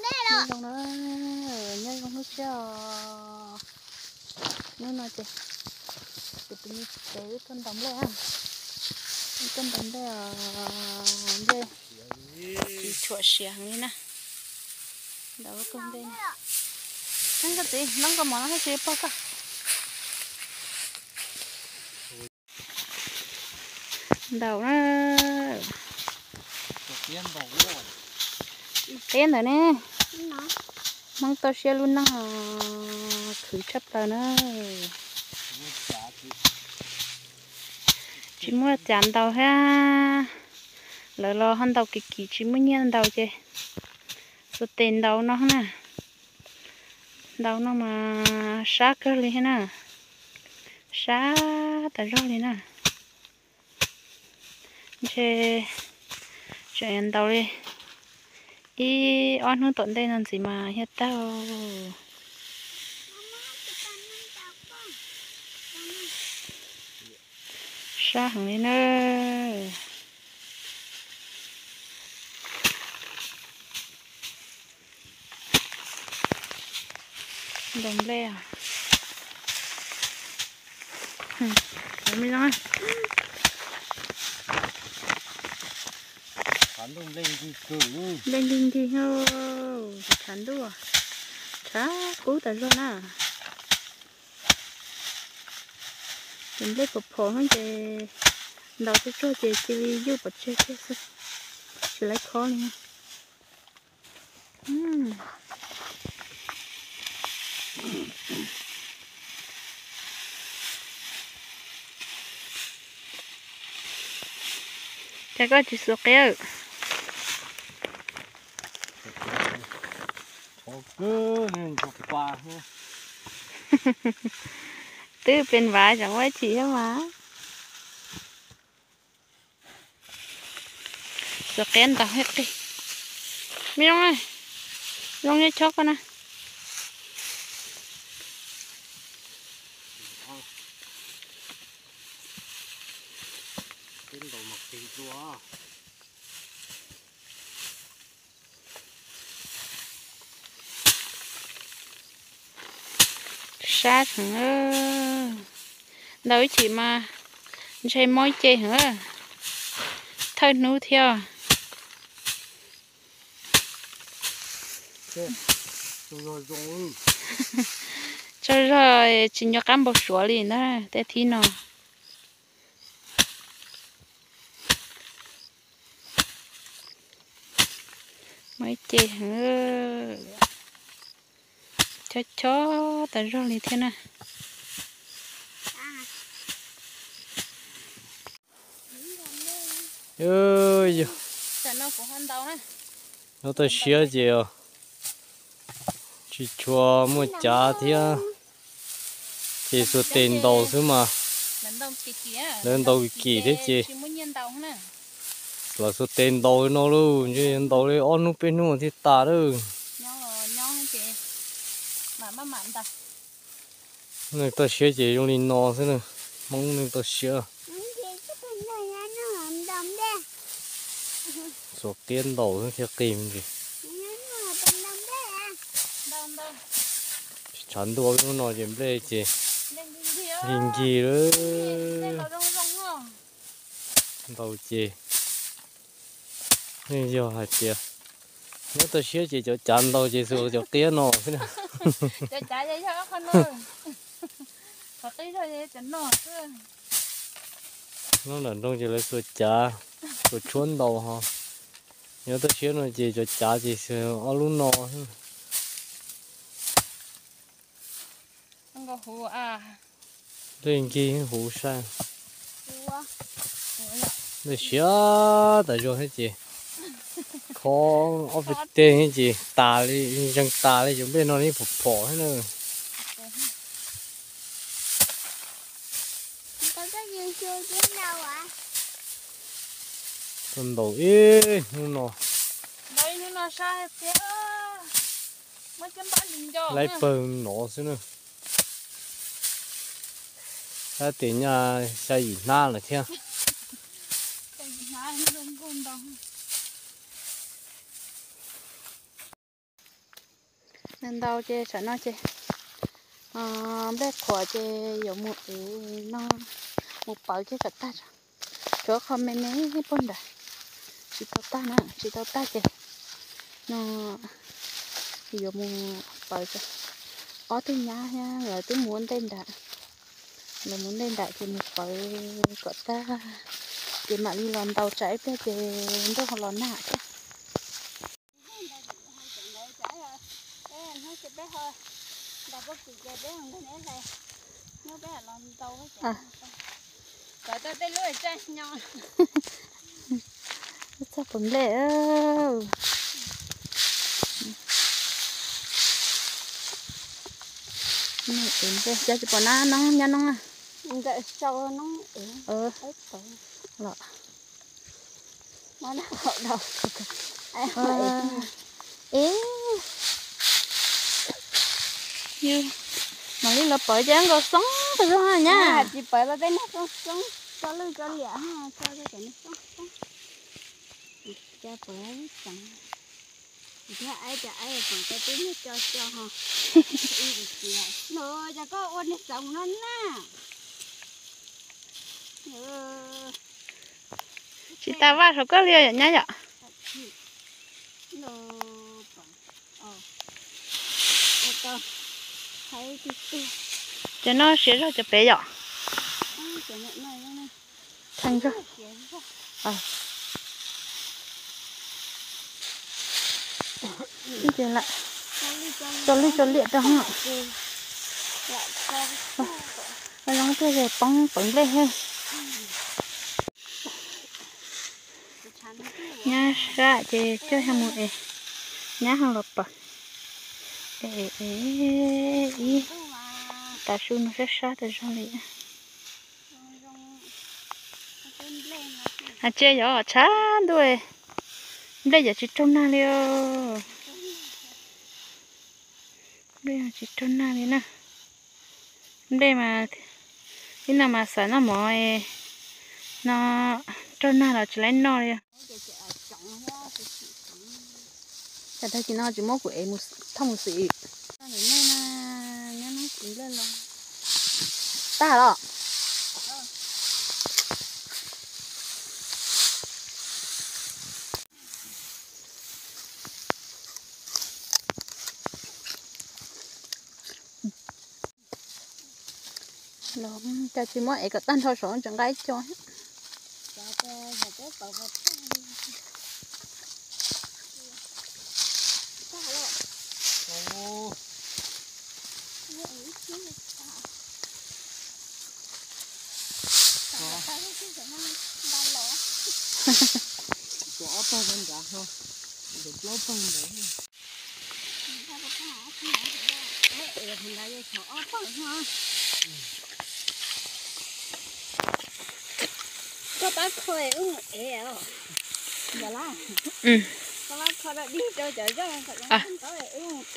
Nyob zoo na, nyob zoo hnub tsiab os. Hnub no ces kuv tus me txiv wb tuaj ntaus nplej, wb tuaj ntaus nplej os, nplej tsis tshuam siav heev li na. Ntaus lub kawg nplej no. Koj txiv, ntaus koj mov no thiaj tsis pog koj. Ntaus na. Qiab ntawd ne. Hmoob toj siab lub neej khwv tshaj plaws na. Tsis muaj cav ntaus thiab. Lawv los ho ntaus kim kim tsis muaj nyiaj ntaus ces xuas tes ntaus no na. Ntaus no mas sab kawg li thiab na. Sab tas zog li na. Ntshe tseem ntaus li ib ob hnub tom ntej no ntxiv mas thiaj tag. Sab heev li na. Ntaus nplej. Nplej nkig nkig, tshav ntuj, tshav kub tas zog na. Ces nplej phom phom no ces ntaus tsuag tsuag ces cia li yuj pov tseg kiag xwb, tsis laiv khob li. Cas koj tsis xuas qiab? Twb pes npav tseem ua ib chim thiab mas. Xuas qiab ntaus thiaj qig. Me Zoo, Zoo nyob chob koj na. Sab heev, ntaus ib chim mas ntshe mob ib ce heev, thawj hnub thiab. Tsaug zog tsis nco qab npau suav li na tej thib no. Mob ib ce heev, chob chob tas zog li thiab na. Yog, nyob toj siab ces tsis tshua muaj cav thiab, ces xuas tes ntaus xwb mas. Lawv ntaus kim kim thiab ces los xuas tes ntaus no lauj, ntshe ntaus li ob hnub peb hnub thiaj tas lawm. Neeg toj siab ces zoo li no xwb na, Hmoob neeg toj siab. Xuas qiab ntaus xwb thiaj qig me ntsis. Tshav ntuj hnub no ces nplej ces nkig nkig lawm. Ntaus ces yeej yog hais tias nyob toj siab ces cov cav ntaus ces xuas cov qiab no xwb na. Nyob nram nroog ces lawv xuas cav, xuas tshuab ntaus ho. Nyob toj siab no ces cov cav ces ob lub no xwb. Nplej nkig huv sai. Nplej siab tas zog thiab ces khob ob peb teg ces tas li, zeeg tas li, cov nplej no yeej phom phom thiab na. Tuaj ntaus ib hnub no, laib pawg no xwb na. Tab tis nyaj xya yim hnab lawm thiab. Ntau ces tsam no ces nplej qhuav ces yuav mus ev no, mus pawv kiag kom tag tso. Tshuav qho me me puag nrad, tsis tau tag na, tsis tau tag ces no yuav mus pawv tso. Ob tug nyab thiab lawv twb mus ua ntej nrad, lawv mus ntej nrad ces mus pawv kom tag, ces mam li los ntaus tsam ib pliag ces ntuj ho los nag thiab. Txog pawv nplej. Cov tsis pom nab noob nyab noob. Nkawd sau noob ev los. Mam li los pawv ces nkaus xoob tas zog nyab. Tsis pawv los tej neeg xoob xoob, tso lwj tso liam, tso cov neeg xoob xoob. Cas pawv tseev, thiab aib cas aib pawv tau tib neeg co co ho. Los cas koj ua neeg txoos no na. Tsis tas vaj saum koj li yom nyab yom. Ces no siav zog cov pem yom. Theej zog. Tso lwj tso liam rau. Zoo tiag ces poob pawv nplej thiab. Nyab sab ces coj ho mus es, nyab ho los pawv. Ib tav su no sab sab tas zog li. Hais tias yog tshav ntuj, nplej yog tsis raug nag li os. Nplej tsis raug nag li na. Nplej mas, ib no mas xav noj mov no, raug nag los tsis laib noj li. Cas tag kis no tsis muab kuv ev thooj mus xwb. Tag los. Cas tsis muab ev kom tag nrho saum, tseem nqa ib co. Ob pawg nrad, plaub pawg nrad. Koj pab kho wb mus ev os. Koj pab kho dog dig rau cov zaj kom los ntawd wb mus.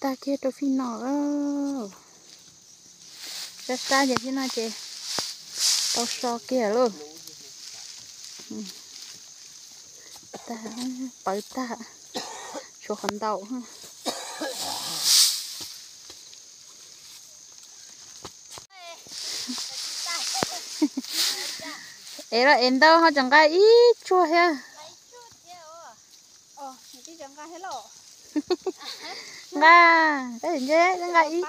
Tag kiag rau fij no. Sab sab ces fij no ces tau so kiag lauj. Pawv tag, tshuav qhov ntau. Ev los ev ntau ho tseem nqa ib tsuag thiab. Nqa, nqa ib,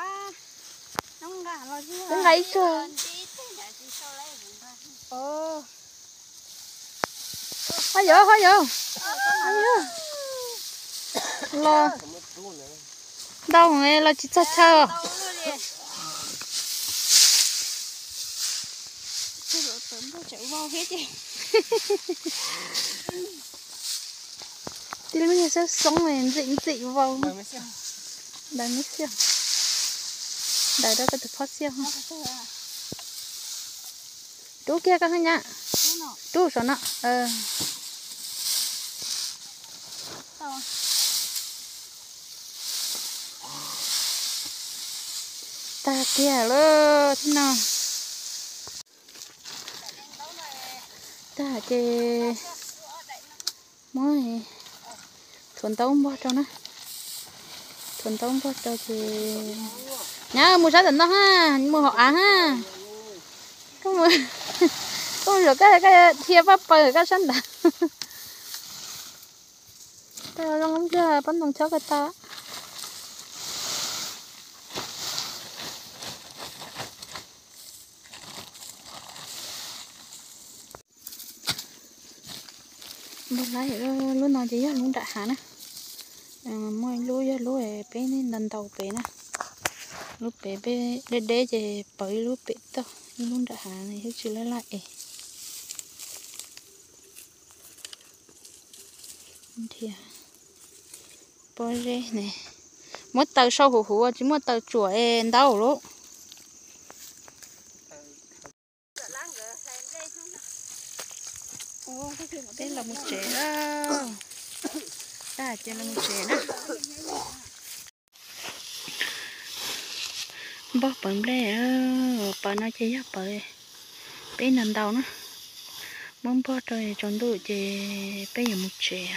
nqa ib tsuag. Ho yuav, ho yuav. Los ntau los tsis txog chaw. Tib lub niag xoob xoob ntxim ntxim vau. Daws me xiaj, daws rau koj tus phob xiaj. Rub kiag koj nyab. Rub saum no. Tag kiag lawm thiab no. Tag ces muab thuav ntaub npog rau na. Thuav ntaub npog rau ces nyab mus sab tom no ha, mus hauv av ha. Koj mus, koj mus zaum koj, koj dhia paj paws koj sab nrad. Koj zoo ib pliag pob ntoo chob koj tau. Npog laib, lub no ces yog lub nram hav na. Muaj ib lub yog lub peb ntaus ntaus pem na. Lub pem peb deb deb ces pauv ib lub pem toj, ib lub nram hav no thiab tsis laj laj es. Nrhiav pob zeb ne. Muab taws sau huv huv, tsis muaj taws tsuam es ntau lawm. Peb los mus tsev lawm. Tag ces los mus tsev na. Npog pawv nplej, pawv no ces yog pawv peb ntaus ntaus na. Muab npog rau tsaus ntuj ces peb yuav mus tsev.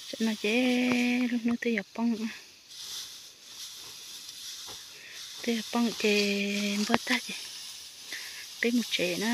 Tam no ces lub hnub twb yuav poob, twb yuav poob ces npog tag ces peb mus tsev na.